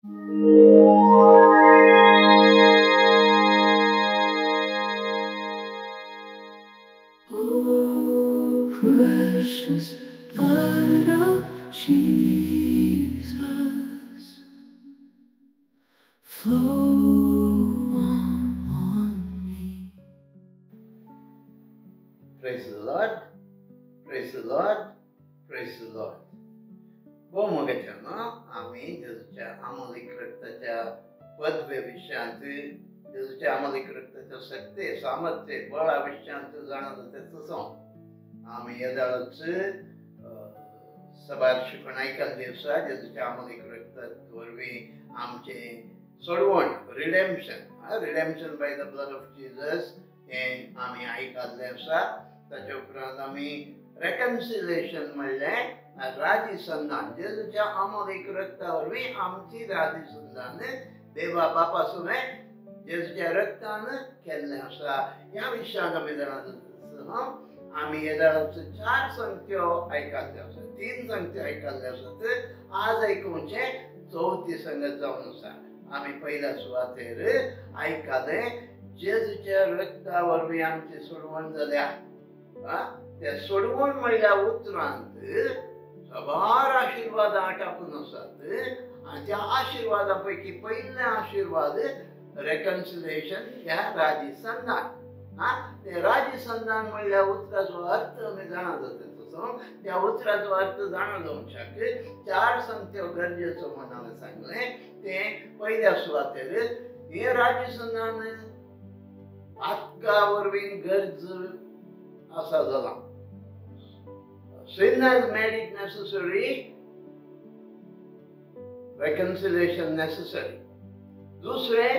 Oh, precious blood of Jesus, flow on me. Praise the Lord, praise the Lord, praise the Lord. भोव आमी जेजूच्या आमोलीक रक्ताच्या पदवे विशयांत, जेजूच्या आमोलीक रक्ताच्या शक्ती, सामर्थ्य, बळा विशयांत जाणा जाता तसो आमी येदाळच सबार शिकवण आयकल्ली आसा. जेजूच्या आमोलीक रक्ता वरवीं आमचें सोडवण, redemption, redemption by the blood of Jesus हें आमी आयकल्लें आसा. ताच्या उपरांत आमी रेकन्सिलेशन म्हणलें राजी संधान, जेजूच्या आमोलीक रक्ता वरवीं आमची राजी संधान देवा बापा सुवें जेजूच्या रक्तान केल्लें आसा. ह्या विशयांत आमी जाणा जाता. आमी येदाळाचो चार संगत्यो आयकल्ल्यो आसात, तीन संगत्यो आयकल्ल्यो आसात. आज आयकुचें चवथी संगत जावन आसा. आमी पयल्या सुवातेर आयकलें जेजूच्या रक्ता वरवीं आमची सोडवण जाल्या. त्या सोडवण म्हणल्या उतरांत साबार आशिर्वाद आटापून आसात आनी त्या आशिर्वादा पैकी पयलें आशिर्वाद रेकन्सिलेशन ह्या राजी संधान. ते राजी संधान म्हणल्या उतराचो अर्थ आमी जाणा जाता तसो त्या उतराचो अर्थ जाणा जावच्याक चार संगत्यो गरजेचो म्हूण हांवें सांगलें. तें पयल्या सुवातेर हें राजी संधान आत्का वरवीं गरज आसा जालां. Sin has made it necessary, reconciliation necessary. दुसरें,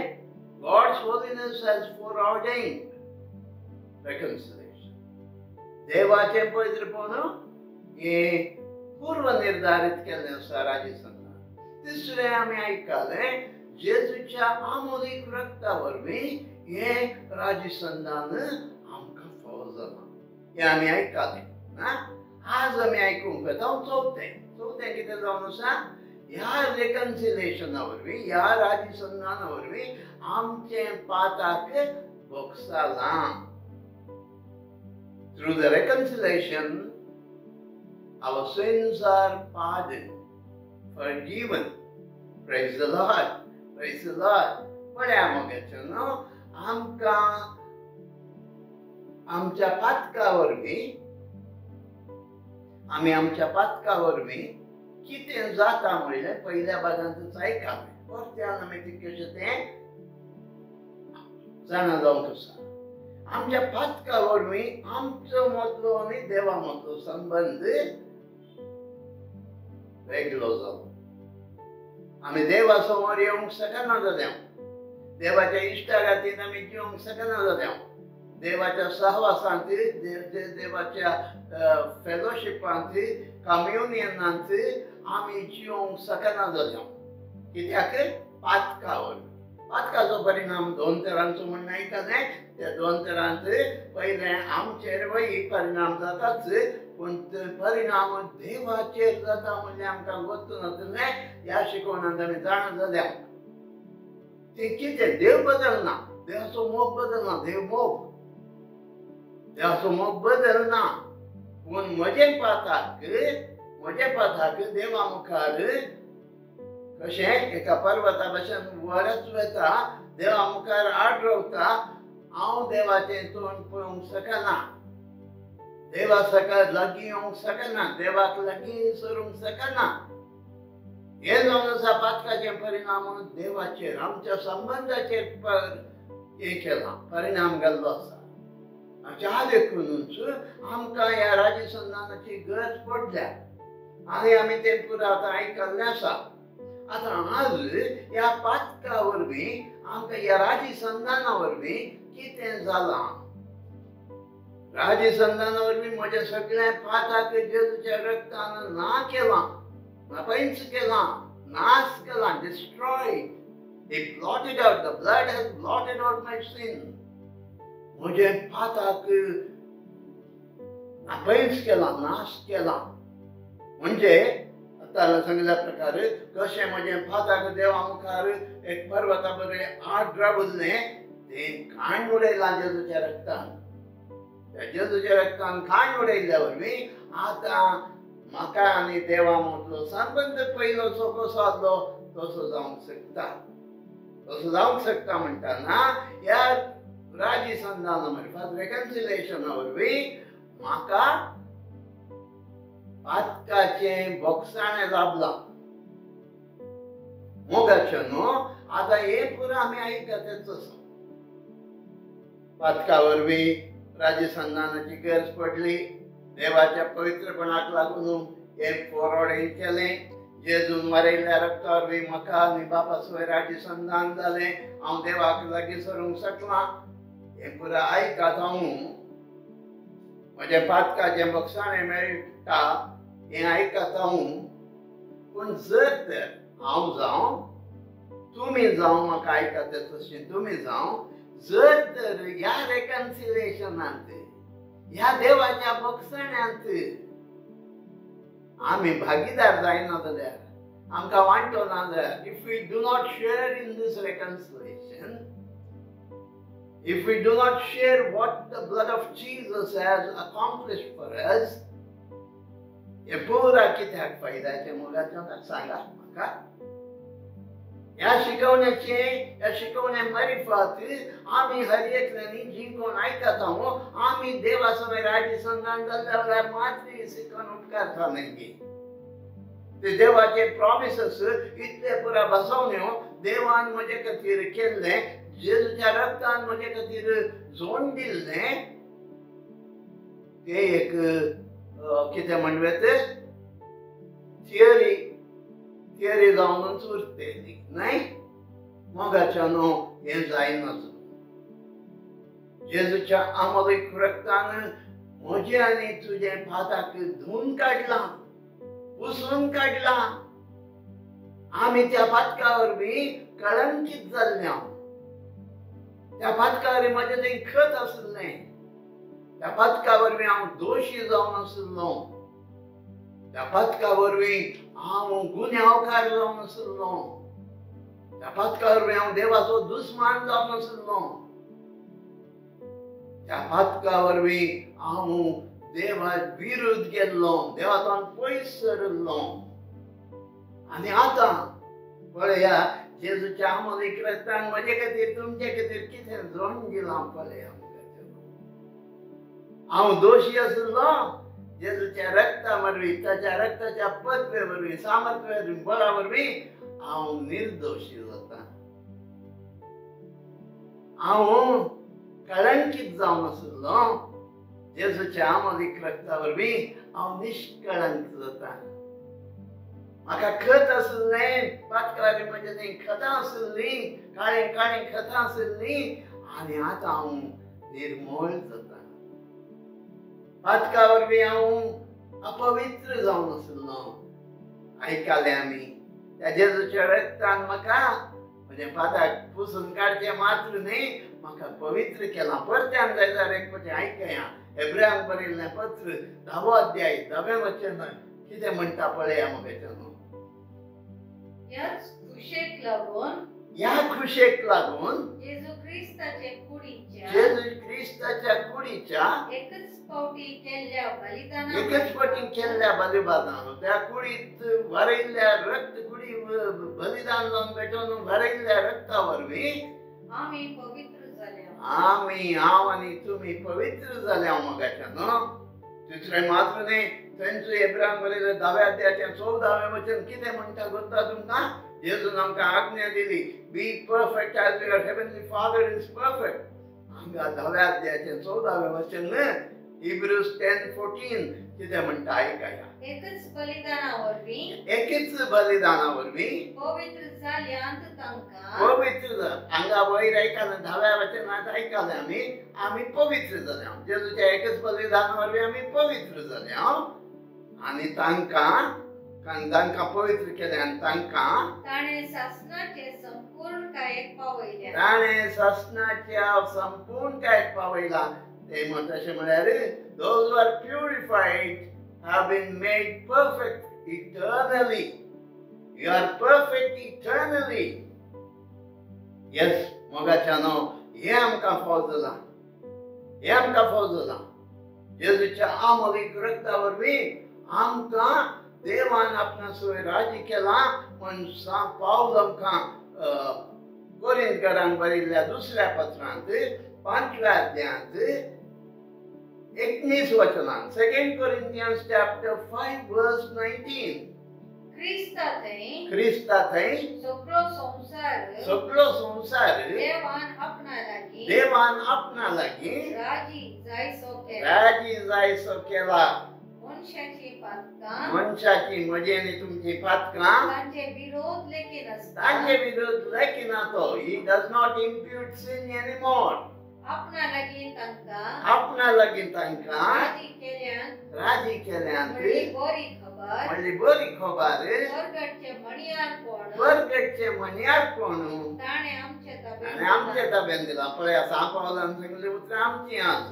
God's holiness has foreordained reconciliation. देवाचें पवित्रपण हें पूर्व निर्धारित केल्लें आसा राजी संधान. तिसरें आमी आयकलें जेजूच्या आमोलीक रक्ता वरवीं हें राजी संधान आमकां फावो जालां, हें आमी आयकलें. आज आमी आयकूंक वता चवथें. चवथें कितें जावन आसा, ह्या रेकन्सिलेशना वरवीं, ह्या राजी संधाना वरवीं आमचें पाताक भोगसालां. Through the reconciliation, our sins are pardoned, forgiven. Praise the Lord, praise the Lord. पळया मोगाचें न्हू, आमकां आमच्या पातका वरवीं, आमी आमच्या पातका वरवीं कितें जाता म्हणलें पयल्या भागांतच आयकलें. परत्यान आमी तितकेशें तें जाणा जावंक आसा. आमच्या पातका वरवीं आमचो मदलो आनी देवा मदलो संबंद वेगळो जालो. आमी देवा समोर येवंक शकना जाल्या, देवाच्या इश्टागातीन आमी जिवंक शकना जाल्या, देवाच्या सहवासांत, देवाच्या फेलोशिपांत, कम्युनियनांत आमी जिवंक शकना जाल्या. कित्याक? पातका वरवीं. पातकाचो परिणाम दोन तरांचो म्हूण आयकलें. त्या दोन तरांत पयलें आमचेर वय परिणाम जाताच, पूण परिणाम देवाचेर जाता म्हणलें आमकां गोत्त नासलें. ह्या शिकवणांत आमी जाणा जाल्या. तें कितें, देव बदलना, देवाचो मोग बदलना, देव मोग, देवाचो मोग बदलना. पूण म्हजें पाताक, म्हजें पाताक देवा मुखार कशें एका पर्वता भशेन वरच वता, देवा मुखार आड रावता. हांव देवाचें तोंड पळोवंक शकना, देवा सकाळ लागीं येवंक शकना, देवाक लागीं सरूंक शकना. हें जावन आसा पातकाचें परिणाम देवाचेर, आमच्या संबंदाचेर हें केलां, परिणाम घाल्लो आसा. ज्या देखूनच आमकां ह्या राजी संधानाची गरज पडल्या आनी आमी तें पुरा आतां आयकल्लें आसा. आतां आज ह्या पातका वरवीं आमकां ह्या राजी संधाना वरवीं कितें जालां? राजी संधाना वरवीं म्हजें सगळें पाताक जेजूच्या रक्तान ना केलां, नापैंच केलां, नाश केलां, destroyed. He blotted out, the blood has blotted out my sin. म्हजें पाताक नापैंच केलां, नाश केलां. म्हणजे आतां सांगिल्ल्या प्रकार कशें म्हजें पाताक देवा मुखार एक पर्वता बरें आड रावल्लें तें काण उडयलां जेजूच्या रक्तान. त्या जेजूच्या रक्तान काण उडयल्ल्या वरवीं आतां म्हाका आनी देवा मदलो संबंद पयलोचो कसो आसलो तसो जावंक शकता. तसो जावंक शकता म्हणटाना ह्या राजी संधाना मार्फत रेकन्सिलेशना वरवीं म्हाका पातकाचें बोगसाणें लाबलां. मोगाचें न्हू आतां हें पुरो आमी आयकता तसो पातका वरवीं राजी संधानाची गरज पडली. देवाच्या पवित्रपणाक लागून हें फोरवर्ड केलें. जेजून मरयल्ल्या रक्ता वरवीं म्हाका आनी बापा सवें राजी संधान जालें. हांव देवाक लागीं सरूंक शकलां. हें पुरो आयकात हांव म्हजें पातकाचें बोगसाणें मेळटा हें आयकता हांव. पूण जर तर हांव जावं तुमी जावं म्हाका आयकता तशें तुमी जावं जर तर ह्या रेकन्सिलेशनांत ह्या देवाच्या बोगसण्यांत आमी भागीदार जायना जाल्यार आमकां वांटो ना जाल्यार if we do not share in this reconciliation, if we do not share what the blood of Jesus has accomplished for us, हें पुरा कित्याक फायद्याचें मोगाचें सांगा म्हाका. ह्या शिकवण्याचें ह्या शिकवण्या मारिफात आमी हर एकल्यांनी जी कोण आयकता आमी देवा सवें राजी संधान जाल्ल्या जाल्यार मात्र शिकवण उपकारता न्हय. ते देवाचे प्रॉमिसस इतले पुरा बसवण्यो देवान म्हजे खातीर केल्लें, जेजूच्या रक्तान म्हजे खातीर जोड दिल्लें ते एक कितें म्हणवे ते थियरी थियरी जावनूच उरतली न्हय. मोगाच्या न्हू हें जायना. जेजूच्या आमोलीक रक्तान म्हजें आनी तुजें पाताक धुवन काडलां, पुसून काडलां. आमी त्या पातका वरवीं कळंकीत जाल्ले. त्या पातका वरवीं म्हजें थंय खत आशिल्लें. त्या पातका वरवीं हांव दोशी जावन आशिल्लो. त्या पातका वरवीं हांव गुन्यांवकार जावन आशिल्लो. त्या पातका वरवीं हांव देवाचो दुस्मान जावन आशिल्लो. त्या पातका वरवीं हांव देवा विरुद्ध गेल्लो, देवाच्यान पयस सरिल्लो. आनी आतां पळया जेजूच्या आमोलीक रक्तान म्हजे खातीर तुमचे खातीर कितें जोड दिलां पळया. हांव दोशी आशिल्लो, जेजूच्या रक्ता वरवीं ताच्या रक्ताच्या पदवे वरवीं सामर्थ्य वरवीं बळा वरवीं हांव निर्दोशी जाता. हांव कळंकीत जावन आशिल्लो, जेजूच्या आमोलीक रक्ता वरवीं हांव निश्कळंक जाता. म्हाका खत आशिल्लें, पातका म्हजें थंय खतां आशिल्लीं, काळीं काळीं खतां आशिल्लीं आनी आतां हांव निर्मूळ जाता. पातका वरवीं हांव अपवित्र जावन आशिल्लो. आयकलें आमी त्या जेजूच्या रक्तान म्हाका म्हजें पाताक पुसून काडचें मात्र न्हय, म्हाका पवित्र केलां. परत्यान जाय जाल्यार एक फावटी आयकया. एब्रेयांक बरयल्लें पत्र 10वो अध्याय 10वें वचन कितें म्हणटा पळया मोगाच्या न्हू. ह्याच खुशेक लागून ह्या खुशेक लागून जेजू क्रिस्ताच्या कुडीच्या जेजू क्रिस्ताच्या कुडीच्या एकच फावटी केल्ल्या बलिदाना एकच फावटी केल्ल्या बलिदानान त्या कुडीत भरिल्ल्या रक्त कुडी बलिदान जावन भेटोवन भरिल्ल्या रक्ता वरवीं आमी पवित्र जाल्या. आमी हांव आनी तुमी पवित्र जाल्या मोगाच्या न्हू. दुसरें मात्र न्हय, थंयच एब्राहिम बरयलें 10व्या अध्यायाचें 14वें वचन कितें म्हणटा गोत्ता तुमकां. जेजून आमकां आज्ञा दिली, be perfect as your heavenly father is perfect. हांगा 10व्या अध्यायाचें 14वें वचन हिब्रूज 10:14 कितें म्हणटा आयकया. एकच बलिदाना वरवीं एकच बलिदाना वरवीं पवित्र जाल्यांत तांकां पवित्र. हांगा वयर आयकलें 10व्या वचनांत आयकलें आमी आमी पवित्र जाले. जेजूच्या एकच बलिदाना वरवीं आमी पवित्र जाले आनी तांकां तांकां पवित्र केलें आनी तांकां ताणें सासणाचे संपूर्णकायेक पावयल्या. ताणें सासणाच्या संपूर्णकायेक पावयला. ते तशें म्हळ्यार those who are purified have been made perfect Eternally. You are perfect eternally. Yes मोगाच्यानो, हें आमकां फाव जालां, हें आमकां फाव जालां. जेजूच्या आमोलीक रक्ता वरवीं आमकां देवान आपणा सोय राजी केला. म्हण पावल आमकां कोरिंतकारांक बरयल्ल्या दुसऱ्या पत्रांत 5व्या अध्यायांत 19 वचनांत, 2 Corinthians chapter 5 verse 19. क्रिस्ता थंय, क्रिस्ता थंय सगळो संवसार, सगळो संवसार देवान आपणा लागीं, देवान आपणा लागीं राजी जायसो केला, राजी जायसो केला. मनशाची पातकां, मनशाची म्हजी आनी तुमची पातकां तांचे विरोध लेखिनासता, तांचे विरोध लेखिना तो. He does not impute sin anymore. आपणा लागीं तांकां, आपणा लागीं तांकां राजी केल्यान, राजी केल्यान म्हणली बरी खबर, म्हणली बरी खबर. परगटचे म्हणयार कोण, परगटचे म्हणयार कोण, ताणें आमचे ताणें आमचे ताब्यान दिलां. पळया, सांत पावलान सांगले उतरां आमचीं आज.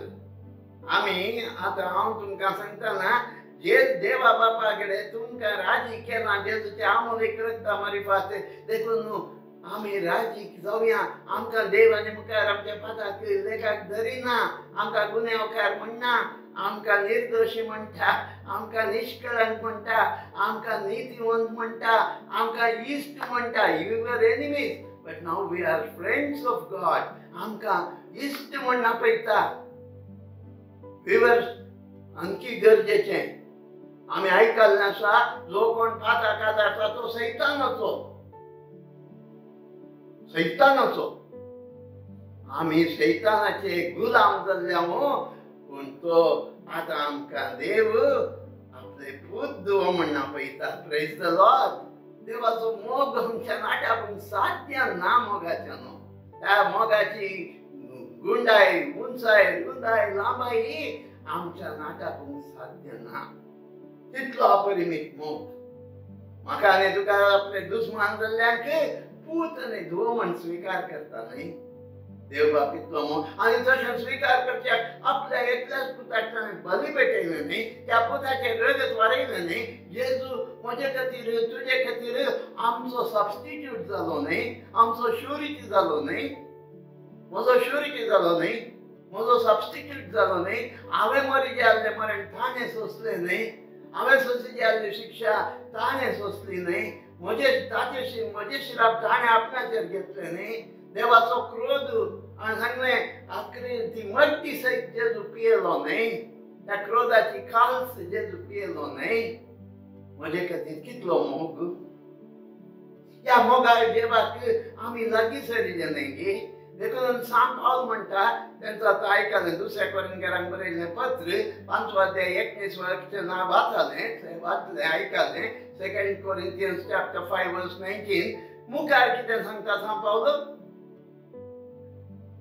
आमी आतां हांव तुमकां सांगतना, जे देवा बापा कडेन तुमकां राजी केलां जेजूच्या आमोलीक रक्ता मारिफात, देखून न्हू आमी राजी जावया. आमकां देव आनी मुखार आमच्या पाताक लेखाक धरिना, आमकां गुन्यांवकार म्हणना, आमकां निर्दोशी म्हणटा, आमकां निष्कळंक म्हणटा, आमकां नितीवंत म्हणटा, आमकां इश्ट म्हणटा. You were enemies but now we are friends of God. आमकां इश्ट म्हण आपयता. We were आणखी गरजेचें आमी आयकल्लें आसा, जो कोण पाताक आदारता तो सैतानाचो, सैतानाचो. आमी सैतानाचे गुलाम जाल्ले हांव, पूण तो आतां आमकां देव आपले पूत धुवो म्हण आपयता. Praise the Lord. देवाचो मोग आमच्या नाट्याक साध्य ना मोगाच्या न्हू. त्या मोगाची गुंडाय, उंचाय, रुंदाय, लांबाय आमच्या नाट्याक साध्य ना. तितलो अपरिमीत मोग. म्हाका आनी तुका आपले दुस्मान जाल्ल्यांक पूत आनी धुवो म्हण स्विकार करता न्ही देव बाप. इतलो मोग. आनी तशें स्विकार करच्याक आपल्या एकल्याच पुताक ताणें बली पेटयलें न्ही, त्या पुताचें रगत वाडयलें न्ही. जेजू म्हजे खातीर तुजे खातीर आमचो सबस्टिट्यूट जालो न्ही, आमचो श्युरिटी जालो न्ही, म्हजो श्युरिटी जालो न्ही, म्हजो सबस्टिट्यूट जालो न्ही. हांवें मरिजे आहलें मरण ताणें सोंसलें न्ही, हांवें सोंसिल्ली आहली शिक्षा ताणें सोंसली न्ही, म्हजे ताचे म्हजे शिराप ताणें आपणाचेर घेतलें न्ही. देवाचो क्रोध हांवें सांगलें आखरी ती मड्डी सयत जेजू पियेलो न्ही, त्या क्रोधाची खाल्स जेजू पियेलो न्ही. म्हजे खातीर कितलो मोग. ह्या मोगार देवाक आमी लागीं सरिल्ले न्ही गे. देखून सांत पावल म्हणटा, तेंचो आतां आयकलें दुसऱ्या कोरिंतकारांक बरयल्लें पत्र 5 अध्याय 19 वचनां वाचलें, वाचलें आयकलें. 2 Corinthians chapter 5 verse 19. मुखार कितें सांगता सांत पावल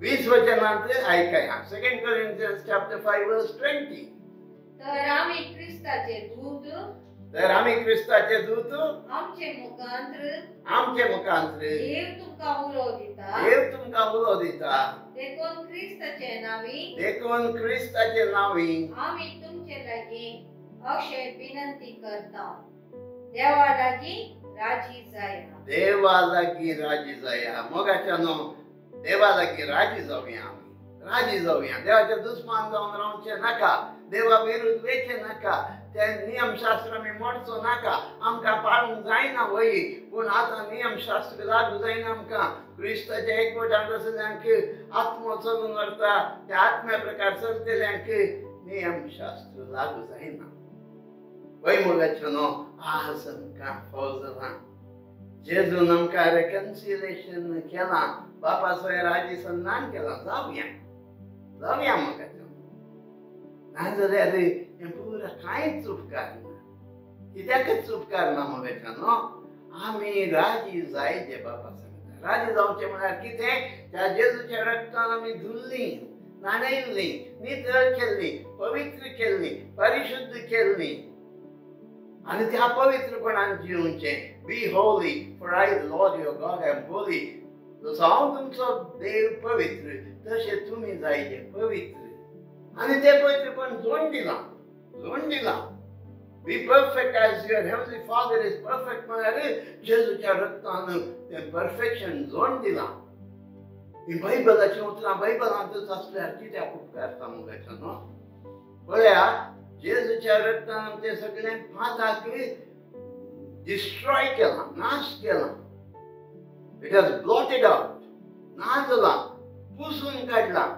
20 वचनांत आयकया. 2 Corinthians chapter 5 verse 20. तर आमी क्रिस्ताचे दूत, तर आमी क्रिस्ताचे दूत, आमचे मुखांत्र, आमचे मुखांत्र देव तुमकां उलो दिता, देव तुमकां उलो दिता. देखून क्रिस्ताचे नांवी, देखून क्रिस्ताचे नांवी आमी तुमचे लागीं अशें विनंती करता, देवा लागीं राजी जाया, देवा लागीं राजी जाया. मोगाच्या न्हू, देवा लागीं राजी जावया, आमी राजी जावया. देवाचे दुस्मान जावन रावचें नाका, देवा विरुद्ध वचचें नाका, ते नियमशास्त्र आमी मोडचो नाका. आमकां पाळूंक जायना वय, पूण आतां नियमशास्त्र लागू जायना आमकां. क्रिस्ताच्या एकवटांत आसल्यांक आत्मो चलून व्हरता, त्या आत्म्या प्रकार चलतल्यांक नियमशास्त्र लागू जायना. वय मोगाचें न्हू, आज आमकां फाव जालां. जेजून आमकां रेकन्सिलेशन केलां, बापा सोय राजी सन्मान केलां. जावया, जावया मोगाचें. नाजाल्यार हें पुरा कांयच उपकारना, कित्याकच उपकारना मोगाचें न्हू. आमी राजी जायजे बापा सांगता. राजी जावचें म्हळ्यार कितें? त्या जेजूच्या रक्तान आमी धुल्लीं, न्हाणयल्लीं, नितळ केल्लीं, पवित्र केल्लीं, परिशुद्ध केल्लीं. आनी त्या पवित्रपणान जिवचें. Be holy for I Lord your God am holy. जसो हांव तुमचो देव पवित्र तशें तुमी जायजे पवित्र. आनी तें पवित्रपण जोड दिलां, जोड दिलां. Be perfect as your heavenly Father is perfect म्हळ्यार जेजूच्या रक्तान तें परफेक्शन जोड दिलां. ही बायबलाचीं उतरां बायबलांतूच आसल्यार कित्याक उपकारता मुगाचें न्हू? पळया, जेजूच्या रक्तान आमचें सगळें पाताक डिस्ट्रॉय केलां, नाश केलां. It has blotted out, ना जालां, पुसून काडलां.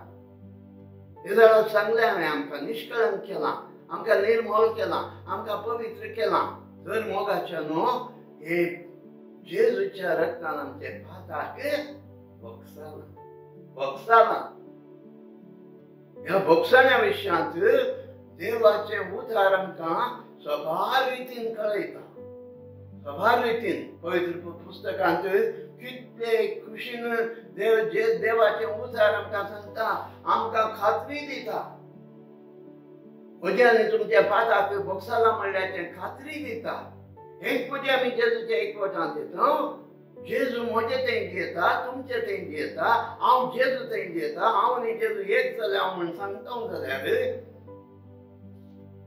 हे जाल्यार सांगलें हांवें, आमकां निश्कळंक केलां, आमकां निर्मोल केलां, आमकां पवित्र केलां. तर मोगाचें न्हू, हे जेजूच्या रक्तान आमचे पाताक भोगसालां, भोगसालां. ह्या भोगसाण्या विशयांत देवाचें उतार आमकां सबार रितीन कळयता, सबार रितीन. पवित्र पुस्तकांत कितले खुशीन देव जे देवाचें उतार आमकां सांगता, आमकां खात्री दिता. म्हज्या आनी तुमच्या पाताक भोगसालां म्हणल्याचें खात्री दिता. एक पटी आमी जेजूच्या एकवटांत येता, जेजू म्हजे थंय येता, तुमचे थंय येता, हांव जेजू थंय येता, हांव आनी जेजू एक जाल्यार हांव म्हण सांगता जाल्यार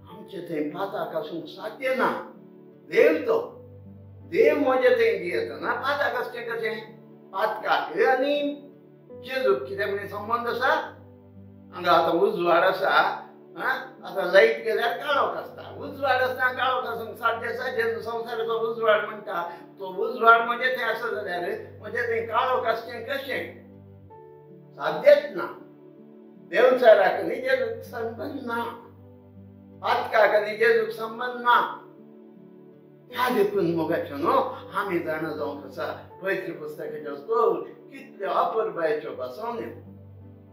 आमचे थंय पाताक आसूंक साध्य ना. देव तो देव म्हजे थंय येतना पाताक आसचें कशें? पातकाक आनी जेजूक कितें म्हण संबंद आसा? हांगा आतां उजवाड आसा, आतां लायट गेल्यार काळोख आसता. उजवाड आसतना काळोख आसूंक साध्य आसा? जेजू संवसाराचो उजवाड म्हणटा, तो उजवाड म्हजे थंय आसा जाल्यार म्हजे थंय काळोख आसचें कशें? साध्यच ना. देवचाराक आनी जेजूक संबंद ना, पातकाक आनी जेजूक संबंद ना. ह्या देखून मोगाचें न्हू, आमी जाणा जावंक आसा पवित्र पुस्तकाच्यो स्तोत्र कितल्यो अपुरबायेच्यो भासोवण्यो,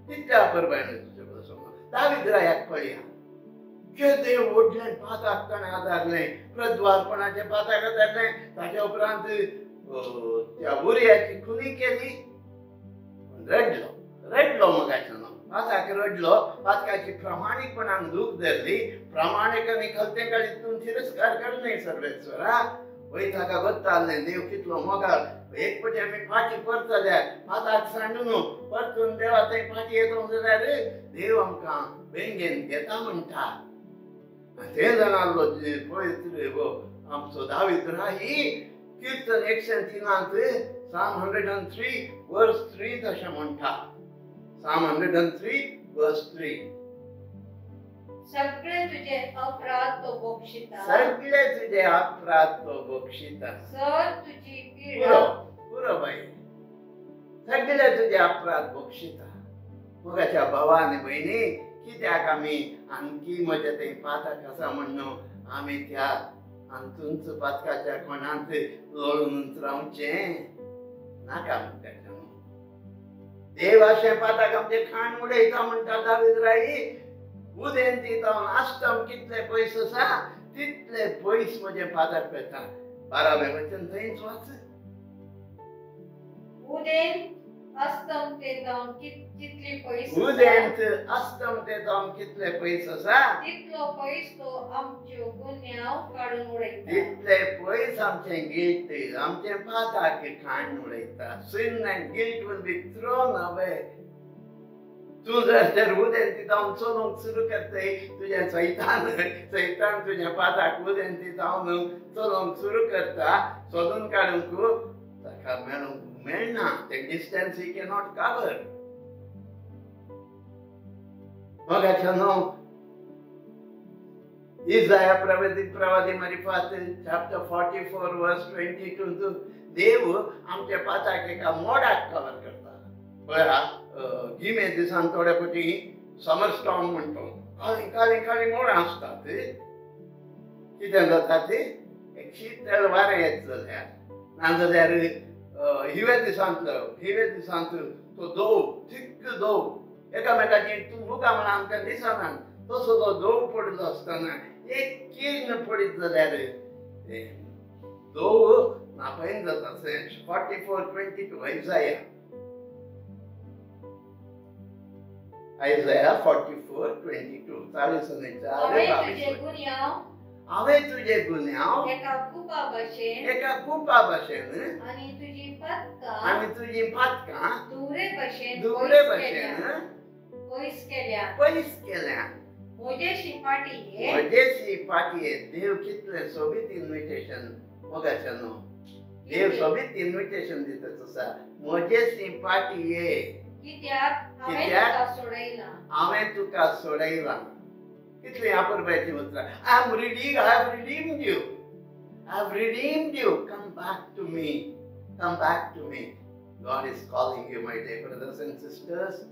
कितल्या अपुरबायेच्यो भासोवण्यो. दावीद रायाक पळया, केदें व्हडलें पाताक ताणें आदारलें, प्रद्वारपणाचें पाताक आदारलें. ताच्या उपरांत त्या उरियाची खुनी केली, रडलो, रडलो मोगाचें न्हू, पाताक रडलो. पातकाची प्रामाणीकपणान दूख धरली, प्रामाणीक आनी खलतें काडीत तूं तिरस्कार करूं सर्वेश्वरा. वय ताका गोत्तालें देव कितलो मोगाळ. एक पटी आमी फाटी परत जाल्यार पाताक सांडून परतून देवा थंय फाटी येता जाल्यार देव आमकां बेंगेन घेता म्हणटा. तें जाणां पवित्र आमचो दावीद राही किर्तन 103 Psalm 103 verse 3 तशें म्हणटा. Psalm 103 verse 3. सगळे तुझे अपराध तो बक्षिता, सगळे तुझे अपराध तो बक्षिता, सर तुझी पीडा. पुरो बाई, सगळे तुझे अपराध बक्षिता. मोगाच्या भावा आनी भयणी, कित्याक आमी आणखी म्हज्या थंय पाताक आसा म्हणून आमी त्या अंतूंच पातकाच्या कोणांत लोळून रावचें नाका म्हणटा. देव अशें पाताक आमचें खाण उडयता म्हणटा दावीद राई. उदेंती जावन आश्रम कितले पयस आसा तितले पयस म्हजें पाताक पेता. 12वें वचन थंयच वाच. उदेंत अस्तम ते जावन कितले पयस, उदेंत अस्तम ते जावन कितले पयस आसा तितलो पयस तो आमच्यो गुन्यांव काडून उडयता. तितले पयस आमचें गिल्ट, आमचें पाताक खाण उडयता. Sin and guilt will be thrown away. तूं जर तर उदेंती जावन चलूंक सुरू करतय, तुजें सैतान, सैतान तुज्या पाताक उदेंती जावन चलोवंक सुरू करता, सोदून काडूंक ताका मेळूंक मेळना. तें डिस्टन्स he cannot cover. मोगाचें न्हू, इजाया प्रवादी मारिफात चॅप्टर 44 वर्स 22 देव आमच्या पाताक एका मोडाक कवर करता. पळया, गिमे दिसान थोड्या फावटी समर स्टॉर्म म्हणटा, काळी काळी काळी मोडां आसतात. कितें जाता ती एक शीतळ वारें येत जाल्यार, नाजाल्यार हिवे दिसांतलो, हिवे दिसांत तो दोव, थिक्क दोव एकामेकाची तूं मुखां म्हळ्यार आमकां दिसना, तसो तो दोव पडिल्लो आसतना एक किर्ण पडीत जाल्यार दोव नापयन जाता. 44:22 Isaiah, Isaiah 44:22. 44:22. हांवें तुजे गुन्यांव एका कुपा भशेन, एका कुपा भशेन, आनी तुजी पातकां, आनी तुजी पातकां धुंवरे भशेन, धुंवरे भशेन पयस केल्या, पयस केल्या. म्हजेशी पाटी ये, म्हजेशी पाटी ये. देव कितलें सोबीत इन्विटेशन मोगाच्या न्हू, देव सोबीत इन्विटेशन दिता आसा, म्हजेशी पाटी ये, कित्याक हांवें तुका सोडयलां, हांवें तुका सोडयलां. कितली अपुरबायेचीं उतरां. I am redeem, I have redeemed you, I have redeemed you, come back to me, come back to me. God is calling you, my dear brothers and sisters,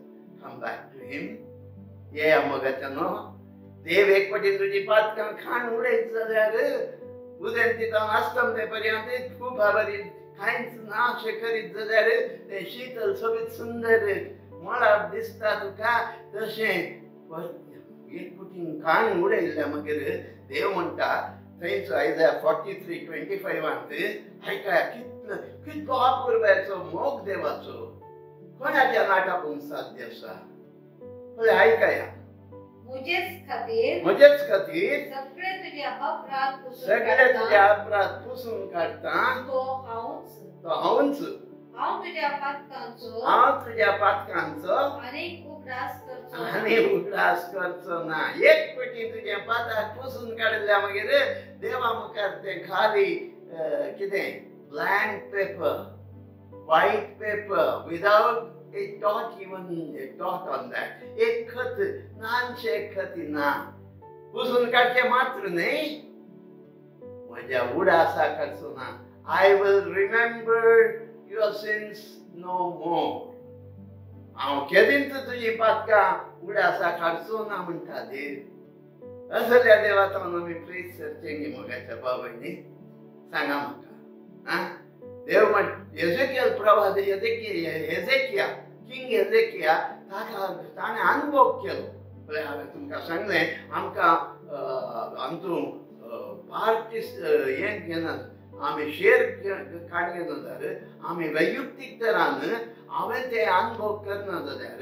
come back to Him. येया मोगाच्या न्हू, देव एक पटीन तुजी पातकां खाण उडयत जाल्यार उदेंती जावन आस्तमते पर्यंत खूब आबारी कांयच ना अशें करीत जाल्यार तें शीतल सोबीत सुंदर मळब दिसता तुका, तशें एक पटीन खाण उडयल्ल्या मागीर देव म्हणटा थंयच आयजा 43:25 आयकाया कितलो कितलो अपुरबायेचो मोग देवाचो, कोणाच्या नाटापून साध्य आसा. पळय आयकाया, म्हजेच खातीर, म्हजेच खातीर सगळे तुजे अपराध पुसून, सगळे तुजे अपराध पुसून काडटा तो हांवूच, तो हांवूच, हांव तुज्या पातकांचो, हांव तुज्या पातकांचो आनी उगडास करचो, आनी उगडास करचो ना. एक पटी तुज्या पाताक पुसून काडल्या मागीर देवा मुखार तें खाली कितें blank paper, white paper without a dot, even a dot on that. एक खत ल्हानशें खत ना, पुसून काडचें मात्र न्हय, म्हज्या उडासा काडचो ना. I will remember your sins no more. हांव केदींच तुजी पातकां उडासा काडचो ना म्हणटा देव. असल्या देवा तावन आमी प्रेस सरचें न्ही मोगाच्या बाबांनी, सांगा म्हाका. आं, देव म्हण हेजेकियल प्रवाद, हेजेकिया, किंग हेजेकिया, ताका ताणें अनुभव केलो. पळय हांवें तुमकां सांगलें, आमकां हातूंत पार्टीस हें घेनात, आमी शेर काड घेना जाल्यार, आमी वैयक्तीक तरान हांवें ते अनुभव करना जाल्यार,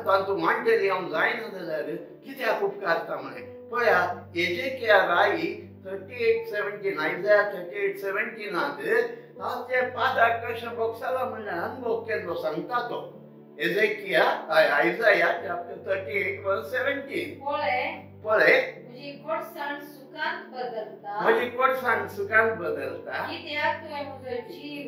तातूंत मांडटली हांव जायना जाल्यार कित्याक उपकारता म्हळें. पळया हेजेकिया राई 38:17, आयजा 38:17 ताचे पादाक कशें भोगसाला म्हणल्यार अनुभव केल्लो सांगता तो. एजेकिया आयजाया चॅप्टर 38:17. पळय पळय म्हजी कोडसाण सुखांत बदलता, म्हजी कोडसाण सुखांत बदलता, कित्याक तुवें म्हजो जीव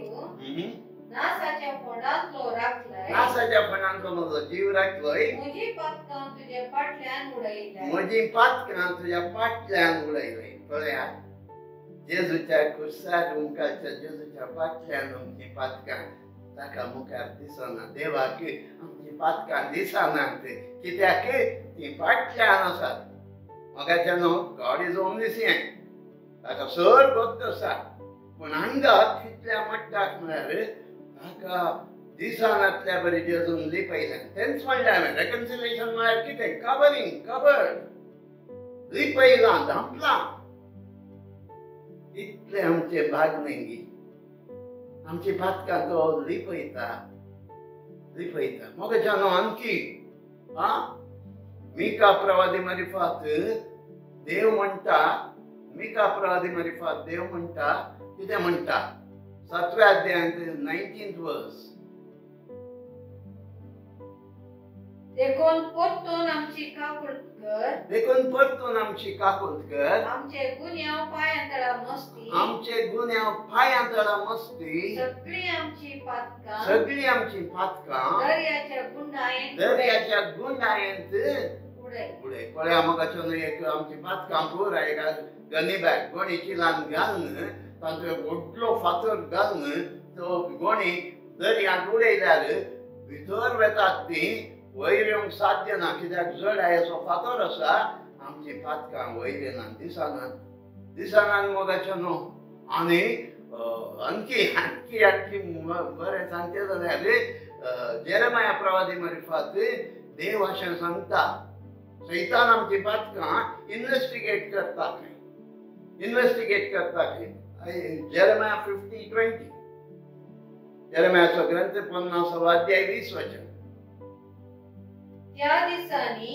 नासाच्या फोंडांतलो राखलाय, नासाच्या फोंडांतलो म्हजो जीव राखलोय, म्हजी पातकां तुज्या फाटल्यान उडयल्याय, म्हजी पातकां तुज्या फाटल्यान उडयल्याय. पळया जेजूच्या खुर्सार उमकाच्या जेजूच्या फाटल्यान आमची पातकां ताका मुखार दिसना, देवाक आमची पातकां दिसनात, कित्याक ती फाटल्यान आसात. मोगाच्या न्हू, गॉड is omniscient, ताका सर गोत्त आसा, पूण हांगा कितल्या मट्टाक म्हळ्यार ताका दिसनातल्या बरी जेजून लिपयल्यान. तेंच म्हणलें हांवें, रेकन्सिलेशन म्हळ्यार कितें? कवरींग, कवर्ड, लिपयलां, धांपलां. इतलें आमचें भागनेंगी, आमची पातकां तो लिपयता, लिपयता. मोगाच्या न्हू, आणखी आं मिका प्रवादी मारिफात देव म्हणटा, मिका प्रवादी मारिफात देव म्हणटा, कितें म्हणटा? 7व्या अध्यायांत 19th verse. देखून परतून आमची काकूट कर, देखून परतून आमची काकूट कर, आमचे गुन्यांव पांयां तळा मस्ती, आमचे गुन्यांव पांयां तळा मस्ती, सगळी आमची पातकां, सगळी आमची पातकां दर्याच्या गुंडायेंत, दर्याच्या गुंडायेंत उडय उडय. पळया मोगाचो, एक आमची पातकां पुराय एक गनी बॅग गोणी चिलान घालून तांचो एक व्हडलो फातर घालून तो गोणी दर्यांत उडयल्यार भितर वेतात ती, वयर येवंक साध्य ना, कित्याक जडायेचो फातर आसा. आमची पातकां वयर येना, दिसनात, दिसनात मोगाचो न्हू. आनी आणखी आणखी आणखी बरें सांगचें जाल्यार जेरेमाया प्रवादी मारिफात देव अशें सांगता, सैतान आमची पातकां इन्वेस्टिगेट करता खंय, इन्वेस्टिगेट करता खंय. जेरेमाया 50:20, जेरेमायाचो ग्रंथ 50 अध्याय 20 वचन. त्या दिसांनी,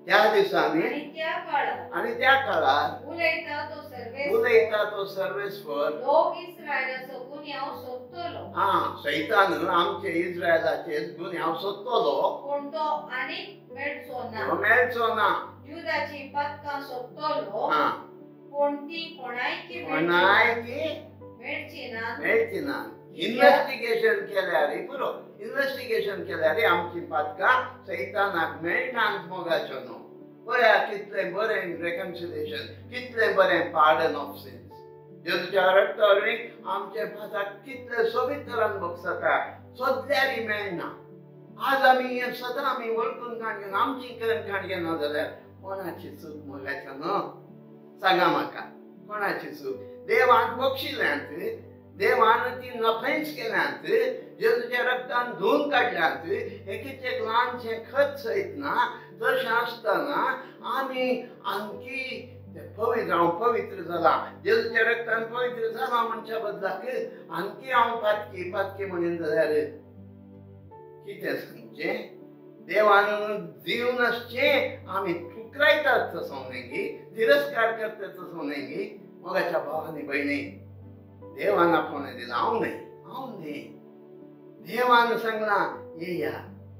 त्या दिसांनी आनी त्या काळार, आनी त्या काळार उलयता तो सर्वेस्पर, उलयता तो सर्वेस्पर, लोक इस्रायलाचो गुन्यांव सोदतलो. आं, सैतान आमचे इस्रायलाचे गुन्यांव सोदतलो, पूण तो आनीक मेळचो ना, मेळचो ना. जुदाची पातकां सोदतलो, पूण ती कोणायकी मेळची ना, मेळची ना। इन्वेस्टिगेशन केल्यार पुरो, इन्वेस्टिगेशन केल्यार आमची पातकां सैतानाक मेळनात मोगाचो न्हू। पळया कितलें बरें रेकन्सिलेशन, कितलें बरें पार्डन ऑफ सिन्स। जेजूच्या रक्ता वरवीं आमचे पातक कितले सोबीत तरान भोगसता, सोदल्यारय मेळना। आज आमी हें सदां आमी वळखून काडून आमची करून काडून जाल्यार कोणाची चूक मोगाच्या न्हू? सांगा म्हाका, कोणाची चूक? देवान बक्षिल्यांत, देवान ती नफेंस केल्यांत, जेजूच्या रक्तान धुवन काडल्यांत, एकेच एक ल्हानशें खत सयत ना। तशें आसतना आमी आणखी पवित्र, हांव पवित्र जाला, जेजूच्या रक्तान पवित्र जाला म्हणच्या बदलाक आणखी हांव पातकी पातकी म्हणीन जाल्यार कितें सांगचें? देवान दिवन आसचें आमी ठुकरायतात तसो न्हय, तिरस्कार करतात तसो न्हय। मोगाच्या भावांनी भयणी, देवान आपोवणें दिलां, हांव न्हय, हांव न्हय। देवान सांगलां येया,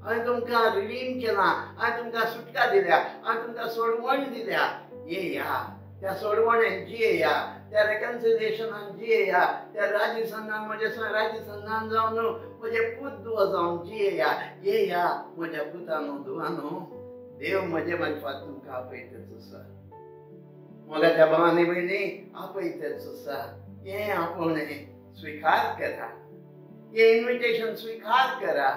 हांवें तुमकां रिडीम केलां, हांवें तुमकां सुटका दिल्या, हांवें तुमकां सोडवण दिल्या, येया त्या सोडवणेन जियेया, त्या रेकन्सिलेशनान जियेया, त्या राजीसंधान म्हज्या राजीसंधान जावन म्हजे पूत दुवा जावन जियेया। येया म्हज्या पुतानो दुवानो, देव म्हजे मार्फत तुमकां आपयतच आसा। मोगाच्या भावांनी भयणी, आपयतच आसा। हें आपोवणें स्विकार करा, हें इन्विटेशन स्विकार करा।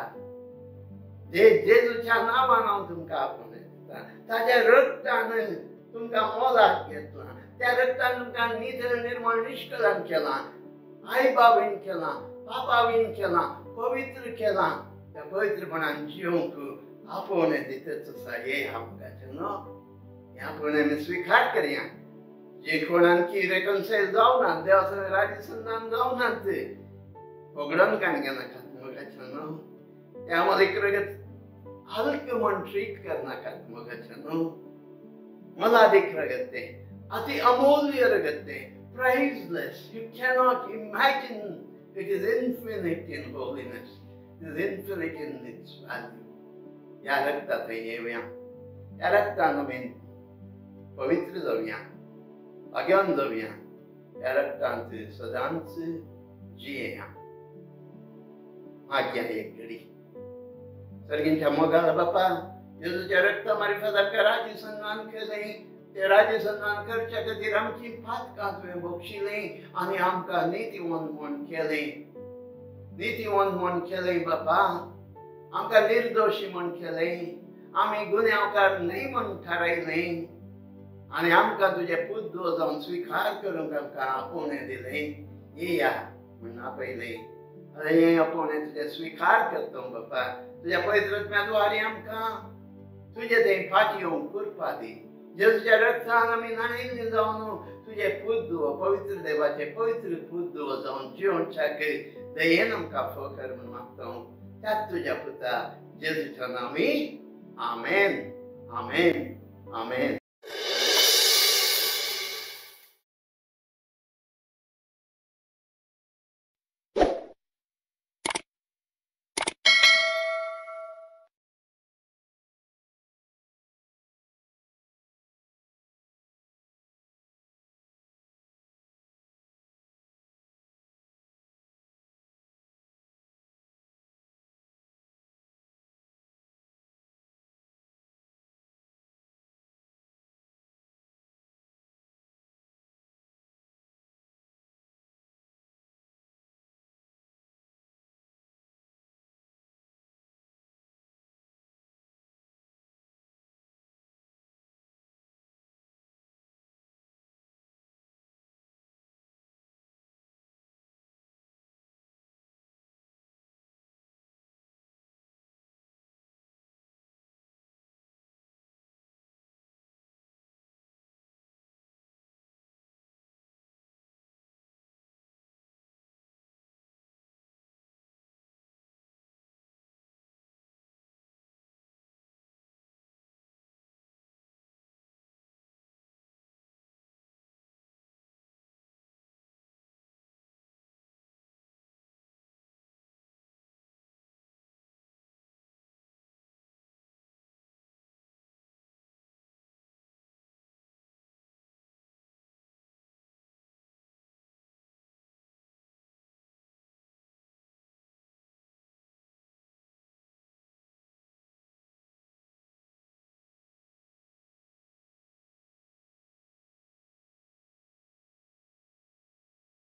जेजूच्या नांवान हांव तुमकां आपोवणें दिता, ताज्या रक्तान तुमकां मोलाक घेतलां, त्या रक्तान तुमकां नितळ निर्मळ निश्कळान केलां, आई बाबीन केलां, पापावीन केलां, पवित्र केलां। त्या पवित्रपणान जिवंक आपोवणें दितच आसा। हे मोगाचें न्हू, हें आपोवणें आमी स्विकार करया। जे कोण आणखी रेकन्सायल जावनात, देवा सगळें राजीसंधान जावनात, होगडून काण घेनाकात मोगाचें न्हू। त्या मलिक रगत हलक म्हण ट्रीट करनाकात मोगाचें न्हू। मोलादीक रगत तें, अति अमूल्य रगत तें, priceless. You cannot imagine. It is infinite in holiness, it is infinite in its value. ह्या रक्ता थंय येवया, ह्या रक्तान आमी पवित्र जावया, भाग्यवान जावया, ह्या रक्तांत सदांच जियेया। मागया एक घडी सर्गींच्या मोगाळ बापा, जेजूच्या रक्ता मार्फत आमकां राजीसन्मान केलें, ते राजीसन्मान करच्या खातीर आमची पातकां तुवें बक्षिलीं आनी आमकां नितीवंत म्हूण केलें, नितीवंत म्हूण केलें बापा, आमकां निर्दोशी म्हूण केलें, आमी गुन्यांवकार न्हय म्हूण थारायलें आनी आमकां तुजें पूत जावन स्विकार करूंक आमकां आपोवणें दिलें। येया म्हूण आपयलें, हें आपोवणें तुजें स्विकार करता बापा। तुज्या पवित्र आत्म्या आमकां तुजें तें फाटी येवंक कृपा दी। जेजूच्या रक्तान आमी न्हाणयल्लीं जावन तुजें पूत पवित्र देवाचें पवित्र पूत जावन जिवनच्याक दयेन आमकां फकर म्हूण मागता त्याच तुज्या पुता जेजूच्या नांवी, आमेन, आमेन, आमेन।